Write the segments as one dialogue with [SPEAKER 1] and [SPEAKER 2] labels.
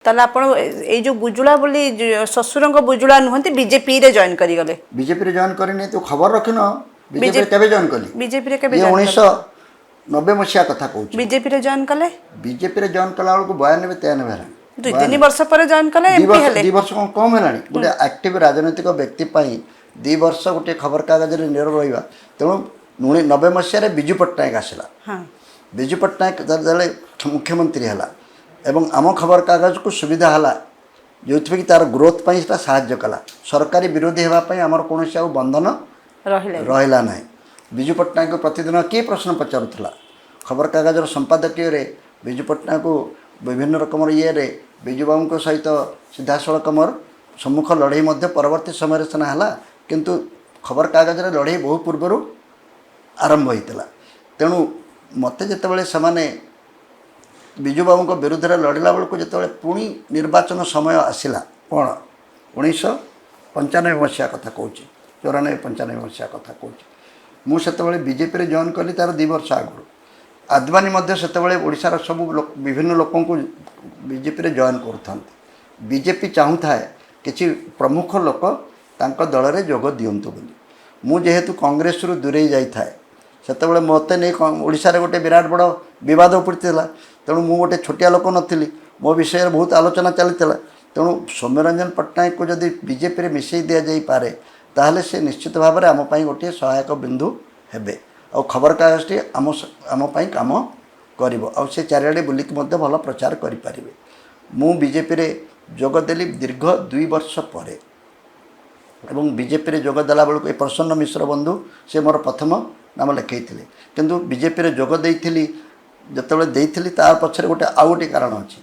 [SPEAKER 1] ତାହେଲେ ଆପଣ ଏଇ ଯୋଉ ବୁଜୁଳା ବୋଲି ଶ୍ୱଶୁରଙ୍କ ବୁଜୁଳା ନୁହନ୍ତି, ବିଜେପିରେ ଜଏନ୍ କରିଗଲେ?
[SPEAKER 2] ବିଜେପିରେ ଜଏନ୍ କରିନି। ତୁ ଖବର ରଖିନ। ବିଜେପିରେ କେବେ ଜଏନ୍ କଲି?
[SPEAKER 1] ବିଜେପିରେ କେବେ
[SPEAKER 2] ଇଏ
[SPEAKER 1] ଜଏନ୍?
[SPEAKER 2] 1990 ମସିହା କଥା କହୁଛି।
[SPEAKER 1] ବିଜେପିରେ ଜଏନ୍ କଲେ?
[SPEAKER 2] ବିଜେପିରେ ଜଏନ୍ କଲା ବେଳକୁ 92 93 ହେଲାଣି।
[SPEAKER 1] 2-3 ବର୍ଷ ପରେ ଜଏନ୍ କଲେ,
[SPEAKER 2] ଦି
[SPEAKER 1] ଏମପି
[SPEAKER 2] ବର୍ଷ
[SPEAKER 1] ହେଲେ।
[SPEAKER 2] 2 ବର୍ଷ କ'ଣ କମ୍ ହେଲାଣି? ଗୋଟେ ଆକ୍ଟିଭ ରାଜନୈତିକ ବ୍ୟକ୍ତି ପାଇଁ 2 ବର୍ଷ ଗୋଟିଏ ଖବରକାଗଜରେ ନିରବ ରହିବା। ତେଣୁ 90 ମସିହାରେ ବିଜୁ ପଟ୍ଟନାୟକ ଆସିଲା। ବିଜୁ ପଟ୍ଟନାୟକ ଯେତେବେଳେ ମୁଖ୍ୟମନ୍ତ୍ରୀ ହେଲା ଏବଂ ଆମ ଖବରକାଗଜକୁ ସୁବିଧା ହେଲା, ଯେଉଁଥିପାଇଁ କି ତାର ଗ୍ରୋଥ୍ ପାଇଁ ସେଟା ସାହାଯ୍ୟ କଲା। ସରକାରୀ ବିରୋଧୀ ହେବା ପାଇଁ ଆମର କୌଣସି ଆଉ ବନ୍ଧନ
[SPEAKER 1] ରହିଲେ
[SPEAKER 2] ରହିଲା ନାହିଁ। ବିଜୁ ପଟ୍ଟନାୟକ ପ୍ରତିଦିନ କିଏ ପ୍ରଶ୍ନ ପଚାରୁଥିଲା? ଖବରକାଗଜର ସମ୍ପାଦକୀୟରେ ବିଜୁ ପଟ୍ଟନାୟକକୁ ବିଭିନ୍ନ ରକମର ଇଏରେ ବିଜୁବାବୁଙ୍କ ସହିତ ସିଧାସଳଖ ମୋର ସମ୍ମୁଖ ଲଢ଼େଇ ମଧ୍ୟ ପରବର୍ତ୍ତୀ ସମୟରେ ସିନା ହେଲା, କିନ୍ତୁ ଖବରକାଗଜରେ ଲଢ଼େଇ ବହୁ ପୂର୍ବରୁ ଆରମ୍ଭ ହୋଇଥିଲା। ତେଣୁ ମୋତେ ଯେତେବେଳେ ସେମାନେ ବିଜୁବାବୁଙ୍କ ବିରୁଦ୍ଧରେ ଲଢ଼ିଲା ବେଳକୁ, ଯେତେବେଳେ ପୁଣି ନିର୍ବାଚନ ସମୟ ଆସିଲା, କ'ଣ 1995 ମସିହା କଥା କହୁଛି, 94 95 ମସିହା କଥା କହୁଛି, ମୁଁ ସେତେବେଳେ ବିଜେପିରେ ଜଏନ୍ କଲି ତାର 2 ବର୍ଷ ଆଗରୁ। ଆଦବାନୀ ମଧ୍ୟ ସେତେବେଳେ ଓଡ଼ିଶାର ସବୁ ଲୋକ, ବିଭିନ୍ନ ଲୋକଙ୍କୁ ବିଜେପିରେ ଜଏନ୍ କରୁଥାନ୍ତି। ବିଜେପି ଚାହୁଁଥାଏ କିଛି ପ୍ରମୁଖ ଲୋକ ତାଙ୍କ ଦଳରେ ଯୋଗ ଦିଅନ୍ତୁ ବୋଲି। ମୁଁ ଯେହେତୁ କଂଗ୍ରେସରୁ ଦୂରେଇ ଯାଇଥାଏ, ସେତେବେଳେ ମୋତେ ନେଇ ଓଡ଼ିଶାରେ ଗୋଟେ ବିରାଟ ବଡ଼ ବିବାଦ ଉପୁଜିଥିଲା। ତେଣୁ ମୁଁ ଗୋଟେ ଛୋଟିଆ ଲୋକ ନଥିଲି, ମୋ ବିଷୟରେ ବହୁତ ଆଲୋଚନା ଚାଲିଥିଲା। ତେଣୁ ସୌମ୍ୟରଞ୍ଜନ ପଟ୍ଟନାୟକକୁ ଯଦି ବିଜେପିରେ ମିଶାଇ ଦିଆଯାଇପାରେ, ତାହେଲେ ସେ ନିଶ୍ଚିତ ଭାବରେ ଆମ ପାଇଁ ଗୋଟିଏ ସହାୟକ ବିନ୍ଦୁ ହେବେ ଆଉ ଖବରକାଗଜଟି ଆମ ପାଇଁ କାମ କରିବ ଆଉ ସେ ଚାରିଆଡ଼େ ବୁଲିକି ମଧ୍ୟ ଭଲ ପ୍ରଚାର କରିପାରିବେ। ମୁଁ ବିଜେପିରେ ଯୋଗ ଦେଲି ଦୀର୍ଘ 2 ବର୍ଷ ପରେ ଏବଂ ବିଜେପିରେ ଯୋଗ ଦେଲା ବେଳକୁ ଏ ପ୍ରସନ୍ନ ମିଶ୍ର ବନ୍ଧୁ, ସେ ମୋର ପ୍ରଥମ ନାମ ଲେଖେଇଥିଲେ। କିନ୍ତୁ ବିଜେପିରେ ଯୋଗ ଦେଇଥିଲି, ଯେତେବେଳେ ଦେଇଥିଲି, ତା ପଛରେ ଗୋଟେ ଆଉ ଗୋଟେ କାରଣ ଅଛି।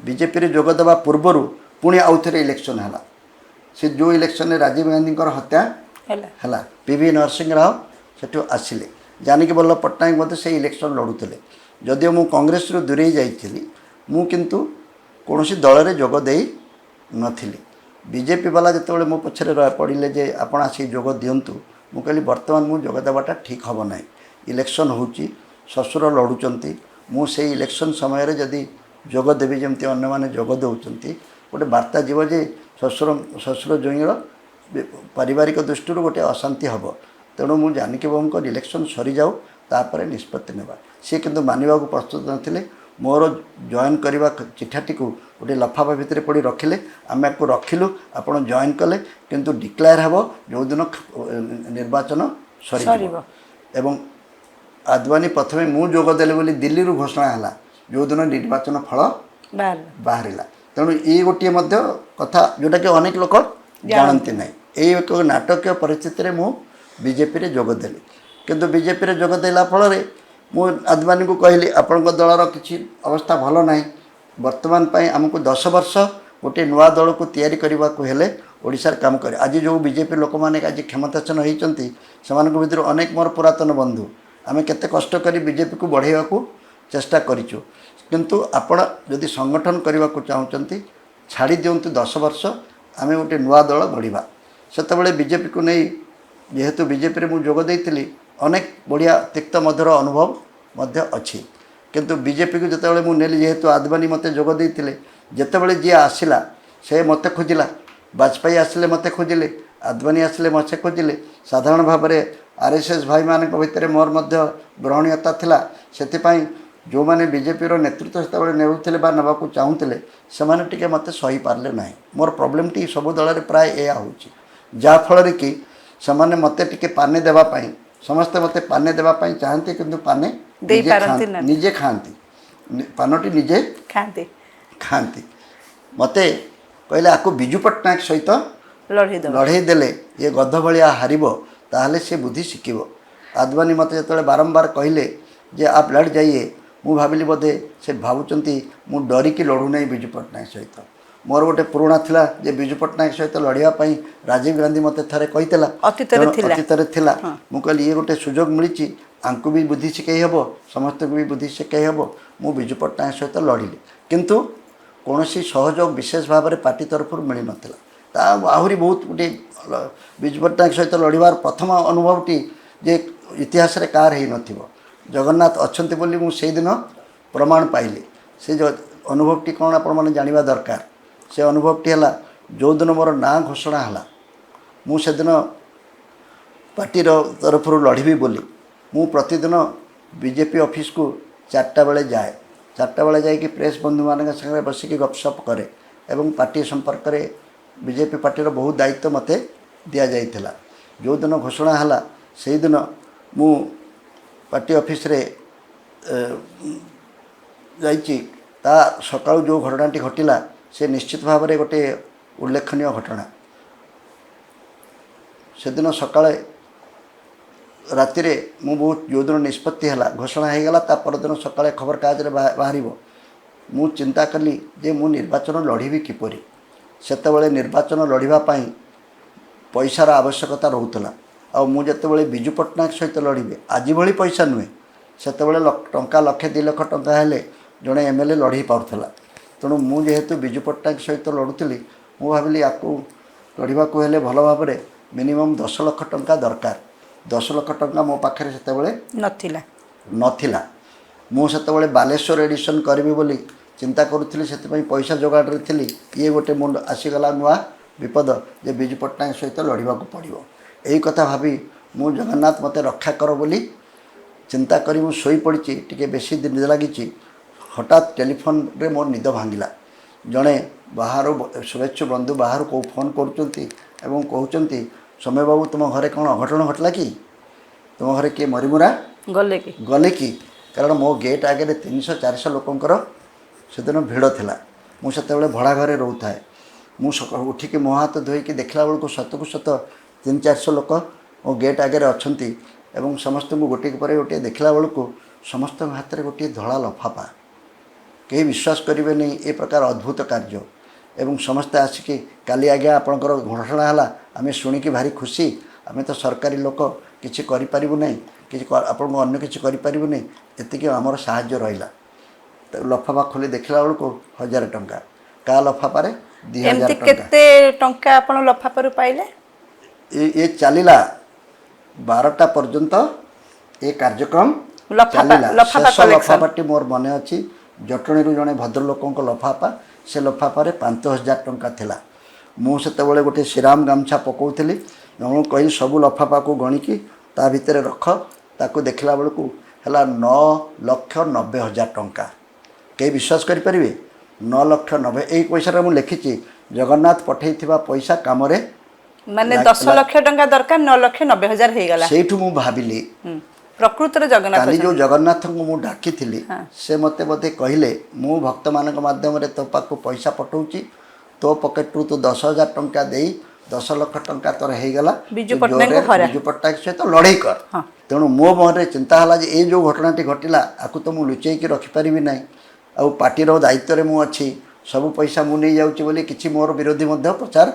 [SPEAKER 2] ବିଜେପିରେ ଯୋଗ ଦେବା ପୂର୍ବରୁ ପୁଣି ଆଉ ଥରେ ଇଲେକ୍ସନ୍ ହେଲା। ସେ ଯେଉଁ ଇଲେକ୍ସନରେ ରାଜୀବ ଗାନ୍ଧୀଙ୍କର ହତ୍ୟା
[SPEAKER 1] ହେଲା।
[SPEAKER 2] ହେଲା, ପି ଭି ନରସିଂହ ରାଓ ସେଠୁ ଆସିଲେ। ଜାନକୀ ବଲ୍ଲଭ ପଟ୍ଟନାୟକ ମଧ୍ୟ ସେଇ ଇଲେକ୍ସନ୍ ଲଢ଼ୁଥିଲେ। ଯଦିଓ ମୁଁ କଂଗ୍ରେସରୁ ଦୂରେଇ ଯାଇଥିଲି, ମୁଁ କିନ୍ତୁ କୌଣସି ଦଳରେ ଯୋଗ ଦେଇ ନଥିଲି। ବିଜେପି ବାଲା ଯେତେବେଳେ ମୋ ପଛରେ ପଡ଼ିଲେ ଯେ ଆପଣ ଆସିକି ଯୋଗ ଦିଅନ୍ତୁ, ମୁଁ କହିଲି ବର୍ତ୍ତମାନ ମୁଁ ଯୋଗ ଦେବାଟା ଠିକ୍ ହେବ ନାହିଁ। ଇଲେକ୍ସନ୍ ହେଉଛି, ଶ୍ୱଶୁର ଲଢ଼ୁଛନ୍ତି। ମୁଁ ସେଇ ଇଲେକ୍ସନ୍ ସମୟରେ ଯଦି ଯୋଗ ଦେବି, ଯେମିତି ଅନ୍ୟମାନେ ଯୋଗ ଦେଉଛନ୍ତି, ଗୋଟେ ବାର୍ତ୍ତା ଯିବ ଯେ ଶ୍ୱଶୁର ଜ୍ୱାଇଁର ପାରିବାରିକ ଦୃଷ୍ଟିରୁ ଗୋଟେ ଅଶାନ୍ତି ହେବ। ତେଣୁ ମୁଁ ଜାନକୀ ବାବୁଙ୍କ ଇଲେକ୍ସନ୍ ସରିଯାଉ, ତାପରେ ନିଷ୍ପତ୍ତି ନେବା। ସିଏ କିନ୍ତୁ ମାନିବାକୁ ପ୍ରସ୍ତୁତ ନଥିଲେ। ମୋର ଜଏନ୍ କରିବା ଚିଠାଟିକୁ ଗୋଟେ ଲଫାଫା ଭିତରେ ପଡ଼ି ରଖିଲେ। ଆମେ ଆକୁ ରଖିଲୁ, ଆପଣ ଜଏନ୍ କଲେ, କିନ୍ତୁ ଡିକ୍ଲେୟାର ହେବ ଯେଉଁଦିନ ନିର୍ବାଚନ ସରିଯିବ।
[SPEAKER 1] ସରିବ।
[SPEAKER 2] ଏବଂ ଆଦବାନୀ ପ୍ରଥମେ ମୁଁ ଯୋଗ ଦେଲି ବୋଲି ଦିଲ୍ଲୀରୁ ଘୋଷଣା ହେଲା, ଯେଉଁଦିନ ନିର୍ବାଚନ ଫଳ
[SPEAKER 1] ବାହାରିଲା।
[SPEAKER 2] ବାହାରିଲା। ତେଣୁ ଏଇ ଗୋଟିଏ ମଧ୍ୟ କଥା ଯେଉଁଟାକି ଅନେକ ଲୋକ ଜାଣନ୍ତି ନାହିଁ। ଏଇ ଏକ ନାଟକୀୟ ପରିସ୍ଥିତିରେ ମୁଁ ବିଜେପିରେ ଯୋଗ ଦେଲି। କିନ୍ତୁ ବିଜେପିରେ ଯୋଗ ଦେଲା ଫଳରେ ମୁଁ ଆଦବାନୀଙ୍କୁ କହିଲି, ଆପଣଙ୍କ ଦଳର କିଛି ଅବସ୍ଥା ଭଲ ନାହିଁ। ବର୍ତ୍ତମାନ ପାଇଁ ଆମକୁ 10 ବର୍ଷ ଗୋଟିଏ ନୂଆ ଦଳକୁ ତିଆରି କରିବାକୁ ହେଲେ ଓଡ଼ିଶାରେ କାମ କରେ। ଆଜି ଯେଉଁ ବିଜେପି ଲୋକମାନେ ଆଜି କ୍ଷମତାସୀନ ହେଇଛନ୍ତି, ସେମାନଙ୍କ ଭିତରୁ ଅନେକ ମୋର ପୁରାତନ ବନ୍ଧୁ। ଆମେ କେତେ କଷ୍ଟ କରି ବିଜେପିକୁ ବଢ଼େଇବାକୁ ଚେଷ୍ଟା କରିଛୁ। କିନ୍ତୁ ଆପଣ ଯଦି ସଂଗଠନ କରିବାକୁ ଚାହୁଁଛନ୍ତି, ଛାଡ଼ି ଦିଅନ୍ତୁ 10 ବର୍ଷ, ଆମେ ଗୋଟେ ନୂଆ ଦଳ ଗଢ଼ିବା। ସେତେବେଳେ ବିଜେପିକୁ ନେଇ, ଯେହେତୁ ବିଜେପିରେ ମୁଁ ଯୋଗ ଦେଇଥିଲି, ଅନେକ ବଢ଼ିଆ ତିକ୍ତ ମଧୁର ଅନୁଭବ ମଧ୍ୟ ଅଛି। କିନ୍ତୁ ବିଜେପିକୁ ଯେତେବେଳେ ମୁଁ ନେଲି, ଯେହେତୁ ଆଦବାନୀ ମୋତେ ଯୋଗ ଦେଇଥିଲେ, ଯେତେବେଳେ ଯିଏ ଆସିଲା ସେ ମୋତେ ଖୋଜିଲା। ବାଜପେୟୀ ଆସିଲେ ମୋତେ ଖୋଜିଲେ, ଆଦବାନୀ ଆସିଲେ ମୋତେ ଖୋଜିଲେ। ସାଧାରଣ ଭାବରେ ଆର୍ଏସ୍ଏସ୍ ଭାଇମାନଙ୍କ ଭିତରେ ମୋର ମଧ୍ୟ ଗ୍ରହଣୀୟତା ଥିଲା। ସେଥିପାଇଁ ଯେଉଁମାନେ ବିଜେପିର ନେତୃତ୍ୱ ସେତେବେଳେ ନେଉଥିଲେ ବା ନେବାକୁ ଚାହୁଁଥିଲେ, ସେମାନେ ଟିକେ ମୋତେ ସହିପାରିଲେ ନାହିଁ। ମୋର ପ୍ରୋବ୍ଲେମଟି ସବୁ ଦଳରେ ପ୍ରାୟ ଏଇଆ ହେଉଛି, ଯାହାଫଳରେ କି ସେମାନେ ମୋତେ ଟିକେ ପାନେ ଦେବା ପାଇଁ, ସମସ୍ତେ ମୋତେ ପାନେ ଦେବା ପାଇଁ ଚାହାନ୍ତି, କିନ୍ତୁ ପାନେ ନିଜେ
[SPEAKER 1] ଦେଇପାରନ୍ତି
[SPEAKER 2] ଖାଆନ୍ତି
[SPEAKER 1] ନାହିଁ।
[SPEAKER 2] ନିଜେ ଖାଆନ୍ତି, ପାନଟି ନିଜେ
[SPEAKER 1] ଖାଆନ୍ତି।
[SPEAKER 2] ଖାଆନ୍ତି। ମୋତେ କହିଲେ, ଆକୁ ବିଜୁ ପଟ୍ଟନାୟକ ସହିତ
[SPEAKER 1] ଲଢ଼େଇ ଦେବ।
[SPEAKER 2] ଲଢ଼େଇ ଦେଲେ ଇଏ ଗଧ ଭଳିଆ ହାରିବ, ତାହେଲେ ସେ ବୁଦ୍ଧି ଶିଖିବ। ଆଦବାନୀ ମୋତେ ଯେତେବେଳେ ବାରମ୍ବାର କହିଲେ ଯେ आप लड़ जाइए, ମୁଁ ଭାବିଲି ବୋଧେ ସେ ଭାବୁଛନ୍ତି ମୁଁ ଡରିକି ଲଢ଼ୁନାହିଁ ବିଜୁ ପଟ୍ଟନାୟକ ସହିତ। ମୋର ଗୋଟେ ପୁରୁଣା ଥିଲା ଯେ ବିଜୁ ପଟ୍ଟନାୟକ ସହିତ ଲଢ଼ିବା ପାଇଁ ରାଜୀବ ଗାନ୍ଧୀ ମୋତେ ଥରେ କହିଥିଲା।
[SPEAKER 1] ଅତୀତରେ
[SPEAKER 2] ତେଣୁ
[SPEAKER 1] ଥିଲା।
[SPEAKER 2] ଅତୀତରେ ଥିଲା। ମୁଁ କହିଲି, ଇଏ ଗୋଟେ ସୁଯୋଗ ମିଳିଛି, ଆଙ୍କୁ ବି ବୁଦ୍ଧି ଶିଖେଇ ହେବ, ସମସ୍ତଙ୍କୁ ବି ବୁଦ୍ଧି ଶିଖେଇ ହେବ। ମୁଁ ବିଜୁ ପଟ୍ଟନାୟକ ସହିତ ଲଢ଼ିଲି, କିନ୍ତୁ କୌଣସି ସହଯୋଗ ବିଶେଷ ଭାବରେ ପାର୍ଟି ତରଫରୁ ମିଳିନଥିଲା। ତା ଆହୁରି ବହୁତ ଗୋଟିଏ ବିଜୁ ପଟ୍ଟନାୟକ ସହିତ ଲଢ଼ିବାର ପ୍ରଥମ ଅନୁଭବଟି ଯେ ଇତିହାସରେ କାହାର ହେଇନଥିବ, ଜଗନ୍ନାଥ ଅଛନ୍ତି ବୋଲି ମୁଁ ସେଇଦିନ ପ୍ରମାଣ ପାଇଲି। ସେ ଯେଉଁ ଅନୁଭବଟି କ'ଣ ଆପଣମାନେ ଜାଣିବା ଦରକାର। ସେ ଅନୁଭବଟି ହେଲା, ଯେଉଁଦିନ ମୋର ନାଁ ଘୋଷଣା ହେଲା, ମୁଁ ସେଦିନ ପାର୍ଟିର ତରଫରୁ ଲଢ଼ିବି ବୋଲି ମୁଁ ପ୍ରତିଦିନ ବିଜେପି ଅଫିସକୁ 4ଟା ବେଳେ ଯାଏ। 4ଟା ବେଳେ ଯାଇକି ପ୍ରେସ୍ ବନ୍ଧୁମାନଙ୍କ ସାଙ୍ଗରେ ବସିକି ଗପସପ କରେ ଏବଂ ପାର୍ଟି ସମ୍ପର୍କରେ ବିଜେପି ପାର୍ଟିର ବହୁତ ଦାୟିତ୍ୱ ମୋତେ ଦିଆଯାଇଥିଲା। ଯେଉଁଦିନ ଘୋଷଣା ହେଲା ସେଇଦିନ ମୁଁ ପାର୍ଟି ଅଫିସରେ ଯାଇଛି। ତା ସକାଳୁ ଯେଉଁ ଘଟଣାଟି ଘଟିଲା ସେ ନିଶ୍ଚିତ ଭାବରେ ଗୋଟିଏ ଉଲ୍ଲେଖନୀୟ ଘଟଣା। ସେଦିନ ସକାଳେ, ରାତିରେ ମୁଁ ବହୁତ, ଯେଉଁଦିନ ନିଷ୍ପତ୍ତି ହେଲା, ଘୋଷଣା ହେଇଗଲା, ତା ପରଦିନ ସକାଳେ ଖବରକାଗଜରେ ବାହାରିବ। ମୁଁ ଚିନ୍ତା କଲି ଯେ ମୁଁ ନିର୍ବାଚନ ଲଢ଼ିବି କିପରି। ସେତେବେଳେ ନିର୍ବାଚନ ଲଢ଼ିବା ପାଇଁ ପଇସାର ଆବଶ୍ୟକତା ରହୁଥିଲା। ଆଉ ମୁଁ ଯେତେବେଳେ ବିଜୁ ପଟ୍ଟନାୟକ ସହିତ ଲଢ଼ିବି, ଆଜି ଭଳି ପଇସା ନୁହେଁ, ସେତେବେଳେ ଟଙ୍କା ଲକ୍ଷେ 2 ଲକ୍ଷ ଟଙ୍କା ହେଲେ ଜଣେ MLA ଲଢ଼େଇ ପାରୁଥିଲା। ତେଣୁ ମୁଁ ଯେହେତୁ ବିଜୁ ପଟ୍ଟନାୟକ ସହିତ ଲଢ଼ୁଥିଲି, ମୁଁ ଭାବିଲି ୟାକୁ ଲଢ଼ିବାକୁ ହେଲେ ଭଲ ଭାବରେ ମିନିମମ୍ 10 ଲକ୍ଷ ଟଙ୍କା ଦରକାର। 10 ଲକ୍ଷ ଟଙ୍କା ମୋ ପାଖରେ ସେତେବେଳେ
[SPEAKER 1] ନଥିଲା।
[SPEAKER 2] ନଥିଲା। ମୁଁ ସେତେବେଳେ ବାଲେଶ୍ୱର ଏଡ଼ିସନ୍ କରିବି ବୋଲି ଚିନ୍ତା କରୁଥିଲି, ସେଥିପାଇଁ ପଇସା ଯୋଗାଡ଼ରେ ଥିଲି। ଇଏ ଗୋଟେ ମୁଣ୍ଡ ଆସିଗଲା ନୂଆ ବିପଦ ଯେ ବିଜୁ ପଟ୍ଟନାୟକ ସହିତ ଲଢ଼ିବାକୁ ପଡ଼ିବ। ଏଇ କଥା ଭାବି ମୁଁ ଜଗନ୍ନାଥ ମୋତେ ରକ୍ଷା କର ବୋଲି ଚିନ୍ତା କରି ମୁଁ ଶୋଇପଡ଼ିଛି। ଟିକେ ବେଶୀ ନିଦ ଲାଗିଛି। ହଠାତ୍ ଟେଲିଫୋନ୍ରେ ମୋ ନିଦ ଭାଙ୍ଗିଲା। ଜଣେ ବାହାରୁ ଶୁଭେଚ୍ଛୁ ବନ୍ଧୁ ବାହାରୁ କେଉଁ ଫୋନ୍ କରୁଛନ୍ତି ଏବଂ କହୁଛନ୍ତି, ସୌମ୍ୟ ବାବୁ, ତୁମ ଘରେ କ'ଣ ଅଘଟଣ ଘଟିଲା କି? ତୁମ ଘରେ କିଏ ମରିମୁରା
[SPEAKER 1] ଗଲେ କି?
[SPEAKER 2] ଗଲେ କି? କାରଣ ମୋ ଗେଟ୍ ଆଗରେ 300-400 ଲୋକଙ୍କର ସେଦିନ ଭିଡ଼ ଥିଲା। ମୁଁ ସେତେବେଳେ ଭଡ଼ା ଘରେ ରହୁଥାଏ। ମୁଁ ସକାଳୁ ଉଠିକି ମୁହଁ ହାତ ଧୋଇକି ଦେଖିଲା ବେଳକୁ ସତକୁ ସତ 300-400 ଲୋକ ମୋ ଗେଟ୍ ଆଗରେ ଅଛନ୍ତି ଏବଂ ସମସ୍ତଙ୍କୁ ଗୋଟିଏ ପରେ ଗୋଟିଏ ଦେଖିଲା ବେଳକୁ ସମସ୍ତଙ୍କ ହାତରେ ଗୋଟିଏ ଧଳା ଲଫାପା। କେହି ବିଶ୍ୱାସ କରିବେନି ଏ ପ୍ରକାର ଅଦ୍ଭୁତ କାର୍ଯ୍ୟ। ଏବଂ ସମସ୍ତେ ଆସିକି, କାଲି ଆଜ୍ଞା ଆପଣଙ୍କର ଘୋଷଣା ହେଲା, ଆମେ ଶୁଣିକି ଭାରି ଖୁସି। ଆମେ ତ ସରକାରୀ ଲୋକ, କିଛି କରିପାରିବୁ ନାହିଁ, କିଛି ଆପଣଙ୍କୁ ଅନ୍ୟ କିଛି କରିପାରିବୁ ନାହିଁ, ଏତିକି ଆମର ସାହାଯ୍ୟ ରହିଲା। ଲଫାପା ଖୋଲି ଦେଖିଲା ବେଳକୁ 1000 ଟଙ୍କା, କାହା ଲଫାପାରେ 2000
[SPEAKER 1] ଏମିତି
[SPEAKER 2] ଟଙ୍କା।
[SPEAKER 1] କେତେ ଟଙ୍କା ଆପଣ ଲଫାପାରୁ ପାଇଲେ?
[SPEAKER 2] ଏ ଚାଲିଲା 12ଟା ପର୍ଯ୍ୟନ୍ତ ଏ କାର୍ଯ୍ୟକ୍ରମ ଚାଲିଲା।
[SPEAKER 1] ଲଫାପା
[SPEAKER 2] ଶେଷ
[SPEAKER 1] collection।
[SPEAKER 2] ଲଫାପାଟି ମୋର ମନେ ଅଛି, ଜଟଣୀରୁ ଜଣେ ଭଦ୍ରଲୋକଙ୍କ ଲଫାପା। ସେ ଲଫାପାରେ 5000 ଟଙ୍କା ଥିଲା। ମୁଁ ସେତେବେଳେ ଗୋଟେ ଶ୍ରୀରାମ ଗାମୁଛା ପକାଉଥିଲି। ଜଣକୁ କହିଲି ସବୁ ଲଫାପାକୁ ଗଣିକି ତା ଭିତରେ ରଖ। ତାକୁ ଦେଖିଲା ବେଳକୁ ହେଲା 9,90,000 ଟଙ୍କା। କେହି ବିଶ୍ୱାସ କରିପାରିବେ? 9 ଲକ୍ଷ 90। ଏଇ ପଇସାଟା ମୁଁ ଲେଖିଛି, ଜଗନ୍ନାଥ ପଠେଇଥିବା ପଇସା କାମରେ
[SPEAKER 1] ମାନେ 10 ଲକ୍ଷ ଟଙ୍କା ଦରକାର, 9,90,000 ହେଇଗଲା।
[SPEAKER 2] ସେଇଠୁ ମୁଁ ଭାବିଲି
[SPEAKER 1] ପ୍ରକୃତରେ ଜଗନ୍ନାଥ
[SPEAKER 2] କାଲି ଯେଉଁ ଜଗନ୍ନାଥଙ୍କୁ ମୁଁ ଡାକିଥିଲି, ସେ ମୋତେ ବୋଧେ କହିଲେ, ମୁଁ ଭକ୍ତମାନଙ୍କ ମାଧ୍ୟମରେ ତୋ ପାଖକୁ ପଇସା ପଠଉଛି, ତୋ ପକେଟରୁ ତୁ 10,000 ଟଙ୍କା ଦେଇ 10 ଲକ୍ଷ ଟଙ୍କା ତୋର ହେଇଗଲା,
[SPEAKER 1] ବିଜୁ
[SPEAKER 2] ତୁ
[SPEAKER 1] ପଟ୍ଟନାୟକଙ୍କୁ
[SPEAKER 2] ଜୋରରେ
[SPEAKER 1] ହରା।
[SPEAKER 2] ବିଜୁ ପଟ୍ଟନାୟକ ସହିତ ଲଢ଼େଇ କର। ତେଣୁ ମୋ ମନରେ ଚିନ୍ତା ହେଲା ଯେ ଏଇ ଯେଉଁ ଘଟଣାଟି ଘଟିଲା ଆକୁ ତ ମୁଁ ଲୁଚେଇକି ରଖିପାରିବି ନାହିଁ। ଆଉ ପାର୍ଟିର ଦାୟିତ୍ୱରେ ମୁଁ ଅଛି, ସବୁ ପଇସା ମୁଁ ନେଇଯାଉଛି ବୋଲି କିଛି ମୋର ବିରୋଧୀ ମଧ୍ୟ ପ୍ରଚାର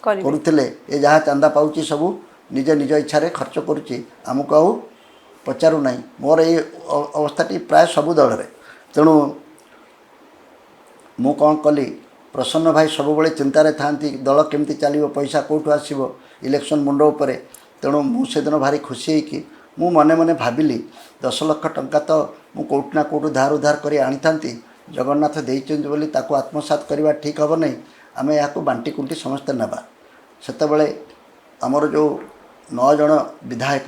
[SPEAKER 1] କରିବେ।
[SPEAKER 2] କରୁଥିଲେ। ଏ ଯାହା ଚାନ୍ଦା ପାଉଛି ସବୁ ନିଜ ନିଜ ଇଚ୍ଛାରେ ଖର୍ଚ୍ଚ କରୁଛି, ଆମକୁ ଆଉ ପଚାରୁନାହିଁ। ମୋର ଏଇ ଅବସ୍ଥାଟି ପ୍ରାୟ ସବୁ ଦଳରେ। ତେଣୁ ମୁଁ କ'ଣ କଲି, ପ୍ରସନ୍ନ ଭାଇ ସବୁବେଳେ ଚିନ୍ତାରେ ଥାଆନ୍ତି ଦଳ କେମିତି ଚାଲିବ, ପଇସା କେଉଁଠୁ ଆସିବ, ଇଲେକ୍ସନ୍ ମୁଣ୍ଡ ଉପରେ। ତେଣୁ ମୁଁ ସେଦିନ ଭାରି ଖୁସି ହେଇକି ମୁଁ ମନେ ମନେ ଭାବିଲି 10 ଲକ୍ଷ ଟଙ୍କା ତ ମୁଁ କେଉଁଠି ନା କେଉଁଠୁ ଧାର ଉଧାର କରି ଆଣିଥାନ୍ତି, ଜଗନ୍ନାଥ ଦେଇଛନ୍ତି ବୋଲି ତାକୁ ଆତ୍ମସାତ କରିବା ଠିକ୍ ହେବ ନାହିଁ, ଆମେ ଏହାକୁ ବାଣ୍ଟି କୁଣ୍ଟି ସମସ୍ତେ ନେବା। ସେତେବେଳେ ଆମର ଯେଉଁ 9 ଜଣ ବିଧାୟକ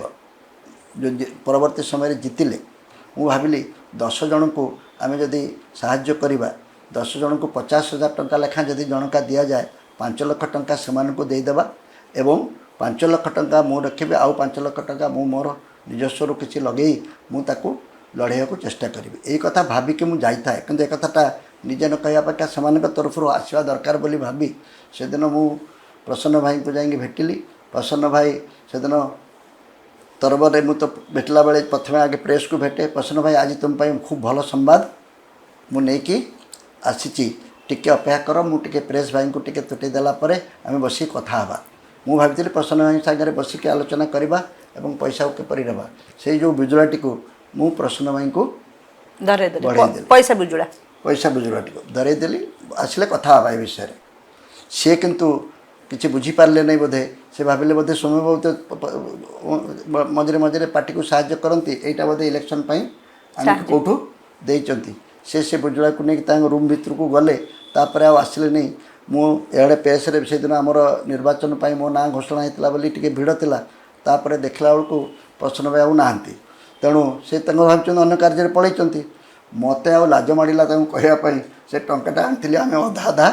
[SPEAKER 2] ଯେଉଁ ପରବର୍ତ୍ତୀ ସମୟରେ ଜିତିଲେ, ମୁଁ ଭାବିଲି 10 ଜଣଙ୍କୁ ଆମେ ଯଦି ସାହାଯ୍ୟ କରିବା, 10 ଜଣଙ୍କୁ 50,000 ଟଙ୍କା ଲେଖାଏଁ ଯଦି ଜଣକା ଦିଆଯାଏ, 5 ଲକ୍ଷ ଟଙ୍କା ସେମାନଙ୍କୁ ଦେଇଦେବା ଏବଂ 5 ଲକ୍ଷ ଟଙ୍କା ମୁଁ ରଖିବି, ଆଉ 5 ଲକ୍ଷ ଟଙ୍କା ମୁଁ ମୋର ନିଜସ୍ୱରୁ କିଛି ଲଗେଇ ମୁଁ ତାକୁ ଲଢ଼େଇବାକୁ ଚେଷ୍ଟା କରିବି। ଏଇ କଥା ଭାବିକି ମୁଁ ଯାଇଥାଏ, କିନ୍ତୁ ଏ କଥାଟା ନିଜେ ନ କହିବା ଅପେକ୍ଷା ସେମାନଙ୍କ ତରଫରୁ ଆସିବା ଦରକାର ବୋଲି ଭାବି ସେଦିନ ମୁଁ ପ୍ରସନ୍ନ ଭାଇଙ୍କୁ ଯାଇକି ଭେଟିଲି। ପ୍ରସନ୍ନ ଭାଇ ସେଦିନ ତରବରରେ, ମୁଁ ତ ଭେଟିଲା ବେଳେ ପ୍ରଥମେ ଆଗେ ପ୍ରେସ୍କୁ ଭେଟେ। ପ୍ରସନ୍ନ ଭାଇ, ଆଜି ତୁମ ପାଇଁ ଖୁବ୍ ଭଲ ସମ୍ବାଦ ମୁଁ ନେଇକି ଆସିଛି, ଟିକେ ଅପେକ୍ଷା କର, ମୁଁ ଟିକେ ପ୍ରେସ୍ ଭାଇଙ୍କୁ ଟିକେ ତୁଟେଇ ଦେଲା ପରେ ଆମେ ବସିକି କଥା ହେବା। ମୁଁ ଭାବିଥିଲି ପ୍ରସନ୍ନ ଭାଇଙ୍କ ସାଙ୍ଗରେ ବସିକି ଆଲୋଚନା କରିବା ଏବଂ ପଇସାକୁ କିପରି ନେବା। ସେଇ ଯେଉଁ ବୁଜୁଳାଟିକୁ ମୁଁ ପ୍ରସନ୍ନ ଭାଇଙ୍କୁ
[SPEAKER 1] ଧରେଇଦେଲେ।
[SPEAKER 2] ବଢ଼େଇ ଦେଲି।
[SPEAKER 1] ପଇସା ବୁଜୁଳା।
[SPEAKER 2] ପଇସା ବୁଜୁଳାଟିକୁ ଧରେଇଦେଲି, ଆସିଲେ କଥା ହେବା ଏ ବିଷୟରେ। ସିଏ କିନ୍ତୁ କିଛି ବୁଝିପାରିଲେ ନାହିଁ ବୋଧେ। ସେ ଭାବିଲେ ବୋଧେ ସୌମ୍ୟବାବୁ ତ ମଝିରେ ମଝିରେ ପାର୍ଟିକୁ ସାହାଯ୍ୟ କରନ୍ତି, ଏଇଟା ବୋଧେ ଇଲେକ୍ସନ୍ ପାଇଁ ଆଣିକି
[SPEAKER 1] ସାହାଯ୍ୟ।
[SPEAKER 2] କେଉଁଠୁ ଦେଇଛନ୍ତି। ସେ ସେ ବୁଜୁଳାକୁ ନେଇକି ତାଙ୍କ ରୁମ୍ ଭିତରକୁ ଗଲେ, ତାପରେ ଆଉ ଆସିଲେନି। ମୁଁ ଏଆଡ଼େ ପେସ୍ରେ ସେଦିନ ଆମର ନିର୍ବାଚନ ପାଇଁ ମୋ ନାଁ ଘୋଷଣା ହେଇଥିଲା ବୋଲି ଟିକେ ଭିଡ଼ ଥିଲା। ତାପରେ ଦେଖିଲା ବେଳକୁ ପ୍ରସନ୍ନ ଭାଇ ଆଉ ନାହାନ୍ତି। ତେଣୁ ସେ ତାଙ୍କ ଭାବୁଛନ୍ତି ଅନ୍ୟ କାର୍ଯ୍ୟରେ ପଳେଇଛନ୍ତି। ମୋତେ ଆଉ ଲାଜ ମାଡ଼ିଲା ତାଙ୍କୁ କହିବା ପାଇଁ, ସେ ଟଙ୍କାଟା ଆଣିଥିଲି ଆମେ ଅଧା ଅଧା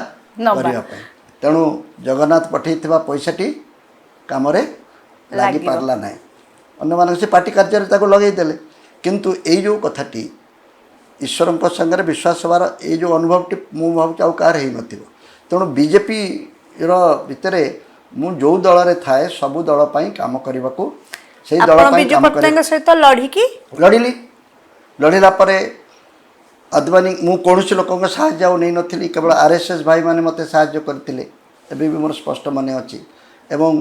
[SPEAKER 1] ନବା।
[SPEAKER 2] କରିବା ପାଇଁ। ତେଣୁ ଜଗନ୍ନାଥ ପଠେଇଥିବା ପଇସାଟି କାମରେ ଲାଗିପାରିଲା ନାହିଁ। ଅନ୍ୟମାନଙ୍କୁ ସେ ପାର୍ଟି କାର୍ଯ୍ୟରେ ତାକୁ ଲଗେଇଦେଲେ। କିନ୍ତୁ ଏଇ ଯେଉଁ କଥାଟି, ଈଶ୍ୱରଙ୍କ ସାଙ୍ଗରେ ବିଶ୍ୱାସ ହେବାର ଏଇ ଯେଉଁ ଅନୁଭବଟି, ମୁଁ ଭାବୁଛି ଆଉ କାହାର ହେଇନଥିବ। ତେଣୁ ବିଜେପିର ଭିତରେ ମୁଁ ଯେଉଁ ଦଳରେ ଥାଏ, ସବୁ ଦଳ ପାଇଁ କାମ କରିବାକୁ, ସେଇ ଦଳ
[SPEAKER 1] ଆପଣ
[SPEAKER 2] ପାଇଁ
[SPEAKER 1] ବିଜୁ
[SPEAKER 2] କାମ କରିବା।
[SPEAKER 1] ପଟ୍ଟନାୟକଙ୍କ ସହିତ ଲଢିକି
[SPEAKER 2] ଲଢ଼ିଲି। ଲଢ଼ିଲା ପରେ ଆଦବାନୀ, ମୁଁ କୌଣସି ଲୋକଙ୍କ ସାହାଯ୍ୟ ଆଉ ନେଇନଥିଲି। କେବଳ ଆର୍ଏସ୍ଏସ୍ ଭାଇମାନେ ମୋତେ ସାହାଯ୍ୟ କରିଥିଲେ, ଏବେ ବି ମୋର ସ୍ପଷ୍ଟ ମନେ ଅଛି। ଏବଂ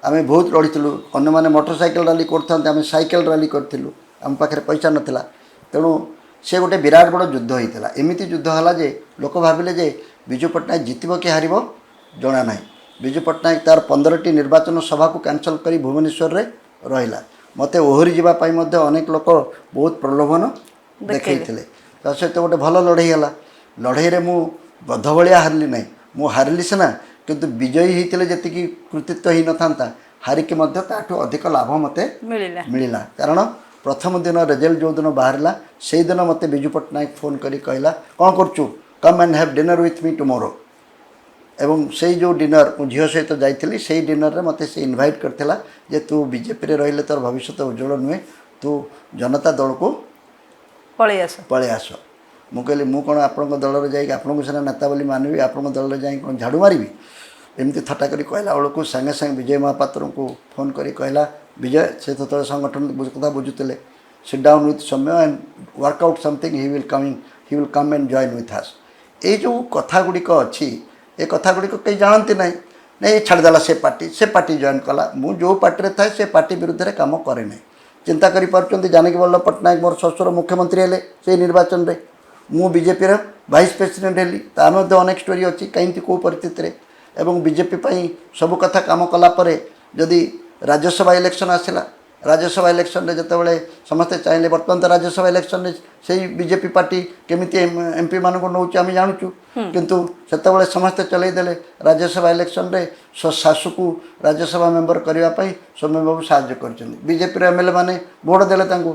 [SPEAKER 2] ଆମେ ବହୁତ ଲଢ଼ିଥିଲୁ। ଅନ୍ୟମାନେ ମୋଟର ସାଇକେଲ ରାଲି କରୁଥାନ୍ତି, ଆମେ ସାଇକେଲ ରାଲି କରିଥିଲୁ। ଆମ ପାଖରେ ପଇସା ନଥିଲା। ତେଣୁ ସେ ଗୋଟେ ବିରାଟ ବଡ଼ ଯୁଦ୍ଧ ହେଇଥିଲା। ଏମିତି ଯୁଦ୍ଧ ହେଲା ଯେ ଲୋକ ଭାବିଲେ ଯେ ବିଜୁ ପଟ୍ଟନାୟକ ଜିତିବ କି ହାରିବ ଜଣା ନାହିଁ। ବିଜୁ ପଟ୍ଟନାୟକ ତାର 15ଟି ନିର୍ବାଚନ ସଭାକୁ କ୍ୟାନସଲ୍ କରି ଭୁବନେଶ୍ୱରରେ ରହିଲା। ମୋତେ ଓହରି ଯିବା ପାଇଁ ମଧ୍ୟ ଅନେକ ଲୋକ ବହୁତ ପ୍ରଲୋଭନ ଦେଖେଇଥିଲେ। ତା ସହିତ ଗୋଟେ ଭଲ ଲଢ଼େଇ ହେଲା। ଲଢ଼େଇରେ ମୁଁ ଗଧ ଭଳିଆ ହାରିଲି ନାହିଁ। ମୁଁ ହାରିଲି ସିନା, କିନ୍ତୁ ବିଜୟୀ ହେଇଥିଲେ ଯେତିକି କୃତିତ୍ୱ ହେଇନଥାନ୍ତା, ହାରିକି ମଧ୍ୟ ତାଠୁ ଅଧିକ ଲାଭ ମୋତେ
[SPEAKER 1] ମିଳିଲା।
[SPEAKER 2] ମିଳିଲା। କାରଣ ପ୍ରଥମ ଦିନ ରେଜଲ୍ଟ ଯେଉଁଦିନ ବାହାରିଲା, ସେଇଦିନ ମୋତେ ବିଜୁ ପଟ୍ଟନାୟକ ଫୋନ୍ କରି କହିଲା, "କ'ଣ କରୁଛୁ? Come and have dinner with me tomorrow." ଏବଂ ସେଇ ଯେଉଁ ଡିନର୍, ମୁଁ ଝିଅ ସହିତ ଯାଇଥିଲି, ସେଇ ଡିନର୍ରେ ମୋତେ ସେ ଇନଭାଇଟ୍ କରିଥିଲା ଯେ ତୁ ବିଜେପିରେ ରହିଲେ ତୋର ଭବିଷ୍ୟତ ଉଜ୍ଜଳ ନୁହେଁ, ତୁ ଜନତା ଦଳକୁ
[SPEAKER 1] ପଳେଇ ଆସ।
[SPEAKER 2] ପଳେଇ ଆସ। ମୁଁ କହିଲି, ମୁଁ କ'ଣ ଆପଣଙ୍କ ଦଳରେ ଯାଇକି, ଆପଣଙ୍କୁ ସିନା ନେତା ବୋଲି ମାନିବି, ଆପଣଙ୍କ ଦଳରେ ଯାଇକି କ'ଣ ଝାଡ଼ୁ ମାରିବି? ଏମିତି ଥଟ୍ଟା କରି କହିଲା ବେଳକୁ ସାଙ୍ଗେ ସାଙ୍ଗେ ବିଜୟ ମହାପାତ୍ରଙ୍କୁ ଫୋନ୍ କରି କହିଲା, ବିଜୟ ସେ ସେତେବେଳେ ସଂଗଠନ କଥା ବୁଝୁଥିଲେ, "Sit down with Soumya and work out something. He will come and join with us." ଏଇ ଯେଉଁ କଥା ଗୁଡ଼ିକ ଅଛି, ଏ କଥା ଗୁଡ଼ିକ କେହି ଜାଣନ୍ତି ନାହିଁ। ନାଇଁ, ଏ ଛାଡ଼ିଦେଲା ସେ ପାର୍ଟି, ସେ ପାର୍ଟି ଜଏନ୍ କଲା। ମୁଁ ଯେଉଁ ପାର୍ଟିରେ ଥାଏ, ସେ ପାର୍ଟି ବିରୁଦ୍ଧରେ କାମ କରେ ନାହିଁ। ଚିନ୍ତା କରିପାରୁଛନ୍ତି, ଜାନକୀ ବଲ୍ଲଭ ପଟ୍ଟନାୟକ ମୋର ଶ୍ୱଶୁର ମୁଖ୍ୟମନ୍ତ୍ରୀ ହେଲେ ସେଇ ନିର୍ବାଚନରେ, ମୁଁ ବିଜେପିର ଭାଇସ୍ ପ୍ରେସିଡେଣ୍ଟ ହେଲି। ତା ମଧ୍ୟ ଅନେକ ଷ୍ଟୋରି ଅଛି, କାହିଁକି, କେଉଁ ପରିସ୍ଥିତିରେ। ଏବଂ ବିଜେପି ପାଇଁ ସବୁ କଥା କାମ କଲା ପରେ ଯଦି ରାଜ୍ୟସଭା ଇଲେକ୍ସନ୍ ଆସିଲା, ରାଜ୍ୟସଭା ଇଲେକ୍ସନରେ ଯେତେବେଳେ ସମସ୍ତେ ଚାହିଁଲେ, ବର୍ତ୍ତମାନ ତ ରାଜ୍ୟସଭା ଇଲେକ୍ସନରେ ସେଇ ବିଜେପି ପାର୍ଟି କେମିତି ଏମ୍ ପି ମାନଙ୍କୁ ନେଉଛି ଆମେ ଜାଣୁଛୁ। କିନ୍ତୁ ସେତେବେଳେ ସମସ୍ତେ ଚଲେଇ ଦେଲେ, ରାଜ୍ୟସଭା ଇଲେକ୍ସନରେ ଶାଶୁକୁ ରାଜ୍ୟସଭା ମେମ୍ବର କରିବା ପାଇଁ ସୌମ୍ୟବାବୁ ସାହାଯ୍ୟ କରିଛନ୍ତି। ବିଜେପିର ଏମ୍ ଏଲ୍ ଏ ମାନେ ଭୋଟ ଦେଲେ ତାଙ୍କୁ।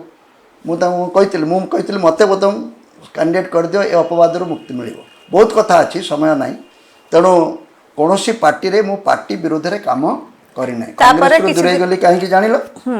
[SPEAKER 2] ମୁଁ ତାଙ୍କୁ କହିଥିଲି, ମୁଁ କହିଥିଲି, ମୋତେ ବୋଧେ କ୍ୟାଣ୍ଡିଡେଟ୍ କରିଦିଅ, ଏ ଅପବାଦରୁ ମୁକ୍ତି ମିଳିବ। ବହୁତ କଥା ଅଛି, ସମୟ ନାହିଁ। ତେଣୁ କୌଣସି ପାର୍ଟିରେ ମୁଁ ପାର୍ଟି ବିରୋଧରେ କାମ କରିନାହିଁ।
[SPEAKER 1] ତାପରେ
[SPEAKER 2] କଂଗ୍ରେସରୁ
[SPEAKER 1] କିଛି
[SPEAKER 2] ଦୂରେଇ ଗଲି କାହିଁକି ଜାଣିଲ?
[SPEAKER 1] ହୁଁ।